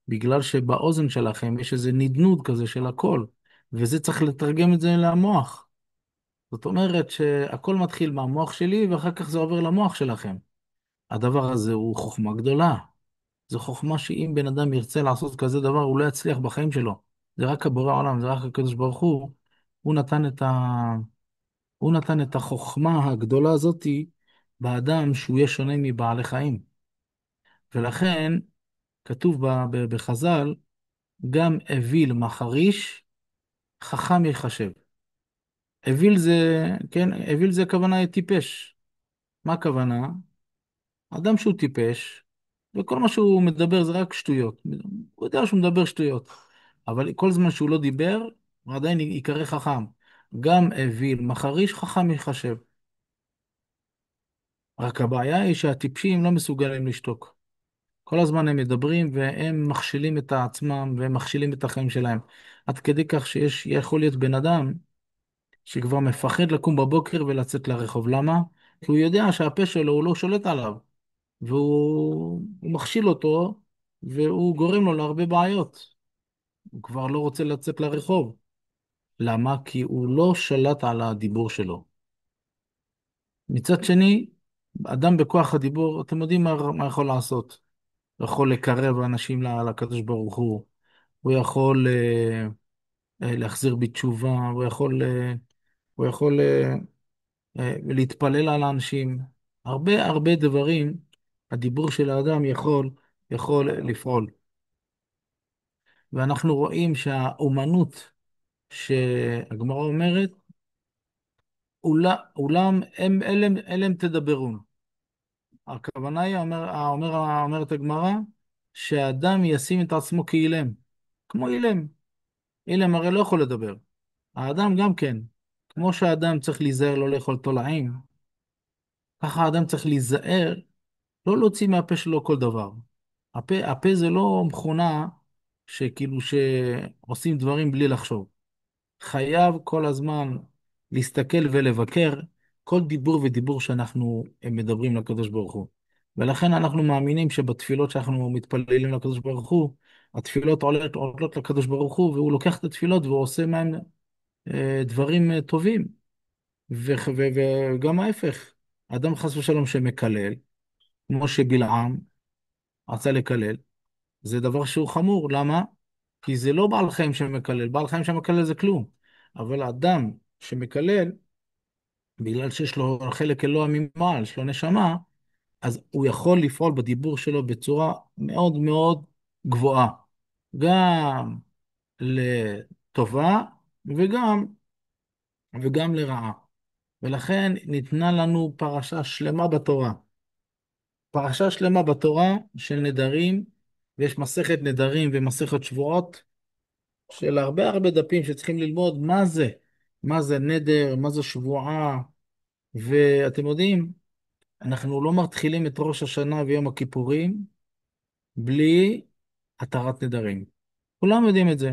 בגלל שבאוזן שלכם יש איזה נדנוד כזה של הכל, וזה צריך לתרגם את זה למוח. זאת אומרת שהכל מתחיל מהמוח שלי, ואחר כך זה עובר למוח שלכם. הדבר הזה הוא חוכמה גדולה. זו חוכמה שאם בן אדם ירצה לעשות כזה דבר, הוא לא יצליח בחיים שלו. זה רק הבורא עולם, זה רק הקדוש ברוך הוא. הוא נתן את החוכמה הגדולה הזאת באדם שהוא יהיה שונה מבעלי חיים. ולכן כתוב בחז"ל, גם אוויל מחריש, חכם יחשב. אוויל זה, כן, אוויל זה הכוונה טיפש. מה הכוונה? אדם שהוא טיפש, וכל מה שהוא מדבר זה רק שטויות. הוא יודע שהוא מדבר שטויות. אבל כל זמן שהוא לא דיבר, הוא עדיין ייקרא חכם. גם אוויל מחריש, חכם יחשב. רק הבעיה היא שהטיפשים לא מסוגלים לשתוק. כל הזמן הם מדברים והם מכשילים את עצמם והם מכשילים את החיים שלהם. עד כדי כך שיש, יכול להיות בן אדם שכבר מפחד לקום בבוקר ולצאת לרחוב. למה? כי הוא יודע שהפה שלו הוא לא שולט עליו. והוא מכשיל אותו והוא גורם לו להרבה בעיות. הוא כבר לא רוצה לצאת לרחוב. למה? כי הוא לא שלט על הדיבור שלו. מצד שני, אדם בכוח הדיבור, אתם יודעים מה יכול לעשות. הוא יכול לקרב אנשים לקדוש ברוך הוא. הוא יכול להחזיר בתשובה, הוא יכול להתפלל על האנשים. הרבה הרבה דברים, הדיבור של האדם יכול לפעול. ואנחנו רואים שהאומנות שהגמרא אומרת, אולם הם, אלם, אלם תדברון. הכוונה היא, אומרת הגמרא, שהאדם ישים את עצמו כאילם, כמו אילם. אילם הרי לא יכול לדבר. האדם גם כן, כמו שהאדם צריך להיזהר לא לאכול תולעים, ככה האדם צריך להיזהר לא להוציא מהפה שלו כל דבר. הפה זה לא מכונה שעושים דברים בלי לחשוב. חייב כל הזמן להסתכל ולבקר כל דיבור ודיבור שאנחנו מדברים לקדוש ברוך הוא. ולכן אנחנו מאמינים שבתפילות שאנחנו מתפללים לקדוש ברוך הוא, התפילות עולות לקדוש ברוך הוא, והוא לוקח את התפילות והוא עושה מהן דברים טובים. וגם ההפך, אדם חס ושלום שמקלל, כמו שבלעם רצה לקלל, זה דבר שהוא חמור. למה? כי זה לא בעל חיים שמקלל, בעל חיים שמקלל זה כלום. אבל אדם שמקלל, בגלל שיש לו חלק אלוה ממעל, יש לו נשמה, אז הוא יכול לפעול בדיבור שלו בצורה מאוד מאוד גבוהה. גם לטובה וגם לרעה. ולכן ניתנה לנו פרשה שלמה בתורה. פרשה שלמה בתורה של נדרים, ויש מסכת נדרים ומסכת שבועות, של הרבה הרבה דפים שצריכים ללמוד מה זה. מה זה נדר, מה זה שבועה, ואתם יודעים, אנחנו לא מתחילים את ראש השנה ויום הכיפורים בלי התרת נדרים. כולם יודעים את זה.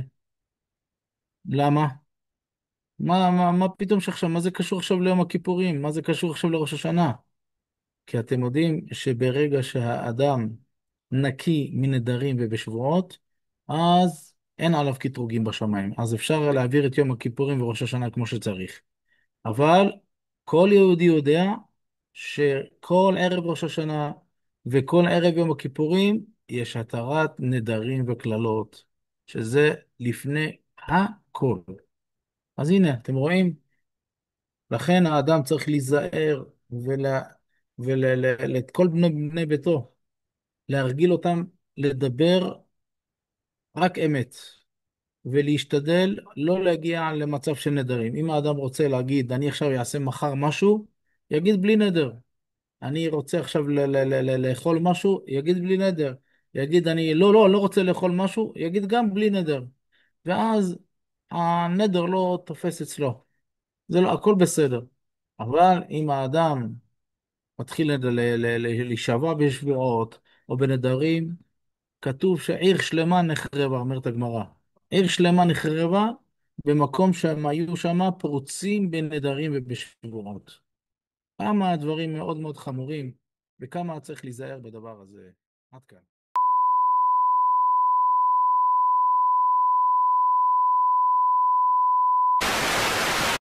למה? מה פתאום שעכשיו, מה זה קשור עכשיו ליום הכיפורים? מה זה קשור עכשיו לראש השנה? כי אתם יודעים שברגע שהאדם נקי מנדרים ובשבועות, אז אין עליו קטרוגים בשמיים. אז אפשר להעביר את יום הכיפורים וראש השנה כמו שצריך. אבל כל יהודי יודע שכל ערב ראש השנה וכל ערב יום הכיפורים יש התרת נדרים וקללות, שזה לפני הכל. אז הנה, אתם רואים? לכן האדם צריך להיזהר ולכל כל בני ביתו, להרגיל אותם לדבר רק אמת, ולהשתדל לא להגיע למצב של נדרים. אם האדם רוצה להגיד, אני עכשיו אעשה מחר משהו, יגיד בלי נדר. אני רוצה עכשיו לאכול משהו, יגיד בלי נדר. יגיד אני לא, לא, לא רוצה לאכול משהו, יגיד גם בלי נדר. ואז הנדר לא תופס אצלו. זה לא, הכל בסדר. אבל אם האדם מתחיל להישבע בשבועות או בנדרים, כתוב שעיר שלמה נחרבה, אומרת הגמרא. עיר שלמה נחרבה במקום שהם היו שם פרוצים בנדרים ובשבועות. כמה הדברים מאוד מאוד חמורים, וכמה צריך להיזהר בדבר הזה. עד כאן.